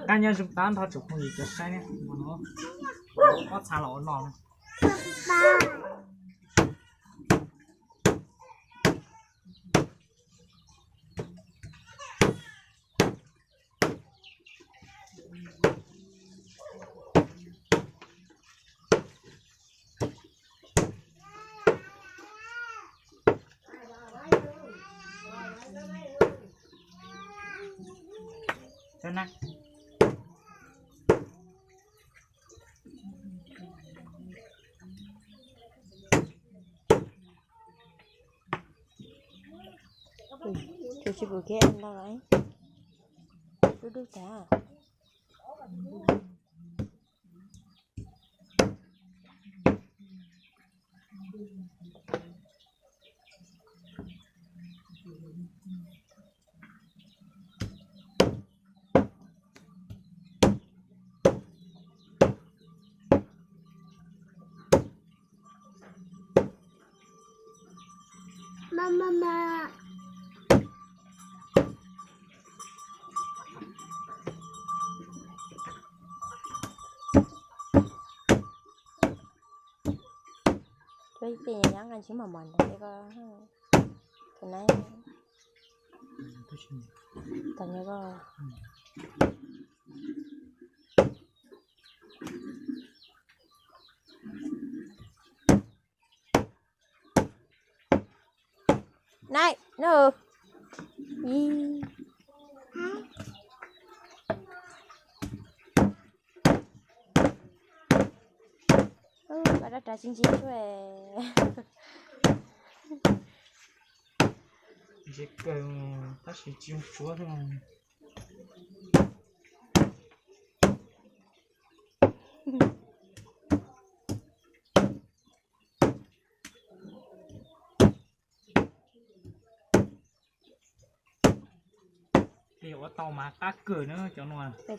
Qab nyob zoo qab nrho tsoom phooj ywg cov saib ne, ob txha los ua no. Tus tsis pum kiag ntau lawm. Dub dub tas. Tus nai, tus nai ko. Nai, no. Ua dab tsi ntsis tsuab. Ntse kawg tab sis tsis zoo suav. Ua tau mas qab kawg na cov no. Koj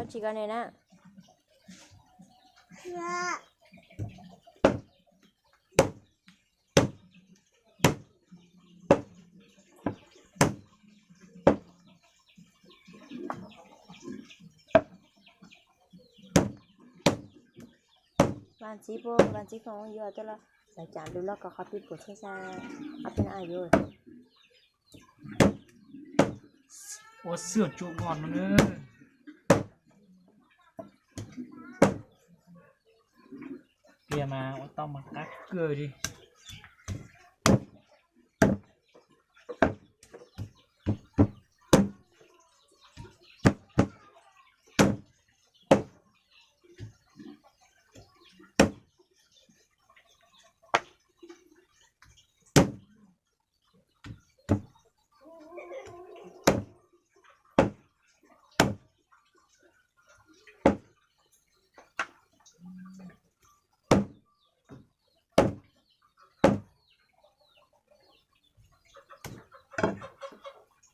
tsis koj ne na. Vas ntxiv puas, vas ntxiv foom yuav tuaj los lawv cam lus loj kom qhov pib puas txhiab xa qhov pib no yuav. Ua xwb tsuas nqos no na. Tiag mas ua tau mas qab kawg li.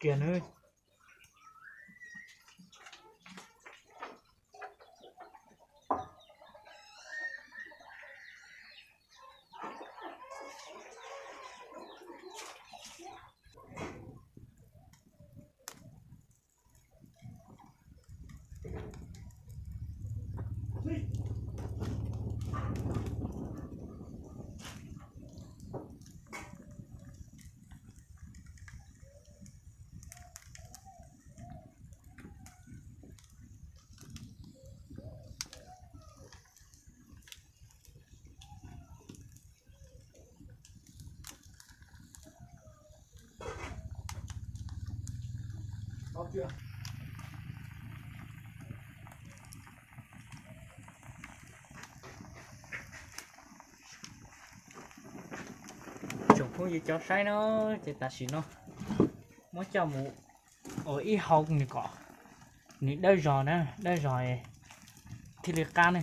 Kiag nawb. Tsoom phooj ywg cov saib no, ces tam sim no muab coj mus ua ib hau nws kom nws dawb zog na, dawb zog thiaj li qab ne.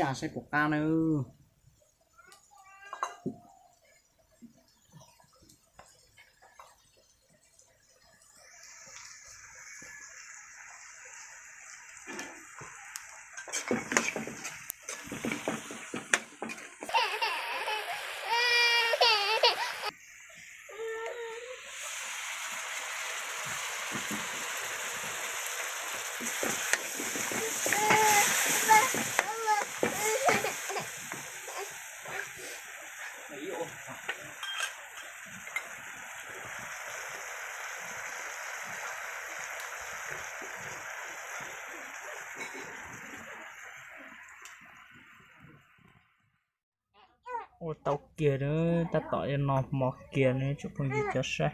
Saj saib puas qab nawb. Ua tau kiag na, tab tom yuav no mos kiag na tsoom phooj ywg cov saib.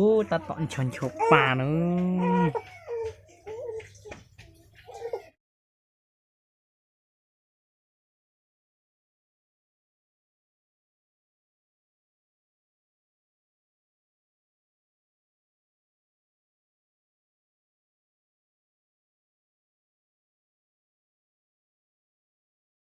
Ub, tab tom ncho ncho pa na.